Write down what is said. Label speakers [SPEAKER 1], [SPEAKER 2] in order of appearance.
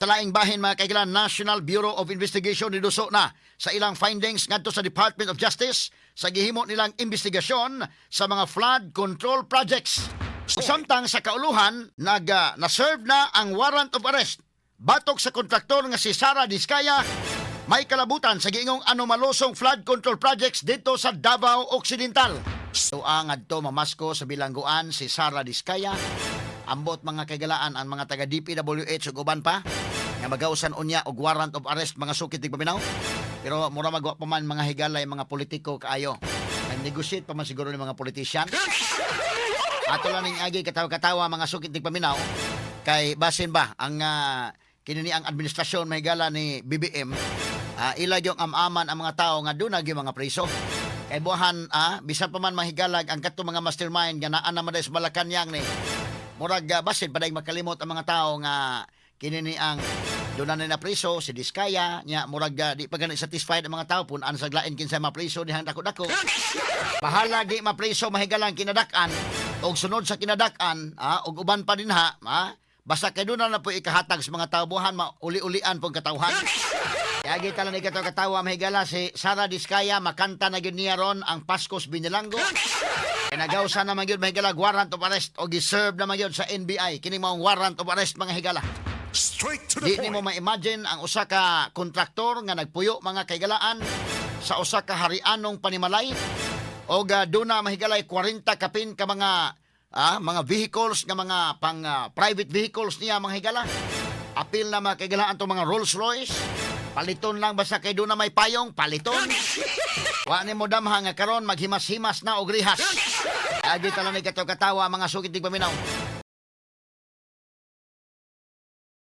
[SPEAKER 1] Sa laing bahin, mga kahigalaan, National Bureau of Investigation niduso na sa ilang findings ngadto sa Department of Justice sa gihimo nilang investigasyon sa mga flood control projects. Samtang sa kauluhan, na-serve na ang warrant of arrest batok sa kontraktor nga si Sara Diskaya, may kalabutan sa giingong anomalosong flood control projects dito sa Davao Occidental. So ang adto mamasko sa bilangguan si Sara Diskaya. Ambot, mga kaigalaan, ang mga taga DPWH ug uban pa nga magausan unya og warrant of arrest, mga sukit paminaw. Pero mura magwa pa man, mga higalay, mga politiko kaayo. Nag-negotiate pa man siguro ni mga politician. Ato lang ning agi katawa-katawa, mga sukit paminaw, kay basin ba ang kini ni ang administrasyon, mahigala, ni BBM, ila yung amaman ang mga tao nga doon yung mga preso. Kay buhan bisan pa man, mahigalag, ang kadto mga mastermind nga naa naman sa Malacanang ni murag basin paday makalimot ang mga tao nga kini ni ang doon na na preso si Diskaya nya. Murag di pa gani satisfied ang mga tao, pun-an sa lain kinsa mapreso dihang dako-dako. Bahala di mapreso, mahigalang, kinadak-an og sunod sa kinadak-an og uban pa din ha, basta kay doon na po ikahatag sa mga tao, buhan mauli-ulian pong katawhan. Yagi tala ni katawa, mahigala, si Sara Diskaya makanta na gyud niya ron ang Paskos Binilanggo. Kay nagawsa na man gyud, mahigala, warrant of arrest o giserve na man gyud sa NBI kini maong warrant of arrest, mga higala.
[SPEAKER 2] Straight to the
[SPEAKER 1] Di nimo
[SPEAKER 2] point.
[SPEAKER 1] Ma-imagine ang usa ka kontraktor nga nagpuyo, mga kaigalaan, sa usa ka harianong panimalay og duna, mahigalay, 40 kapin ka mga vehicles nga mga pang private vehicles niya, mga higala. Apil na, mga kaigalaan, tong mga Rolls Royce. Paliton lang basta kay duna may payong, paliton. Wa nimo damha nga karon maghimas-himas na og rihas. Agi tala ni katawa, mga sukit paminaw.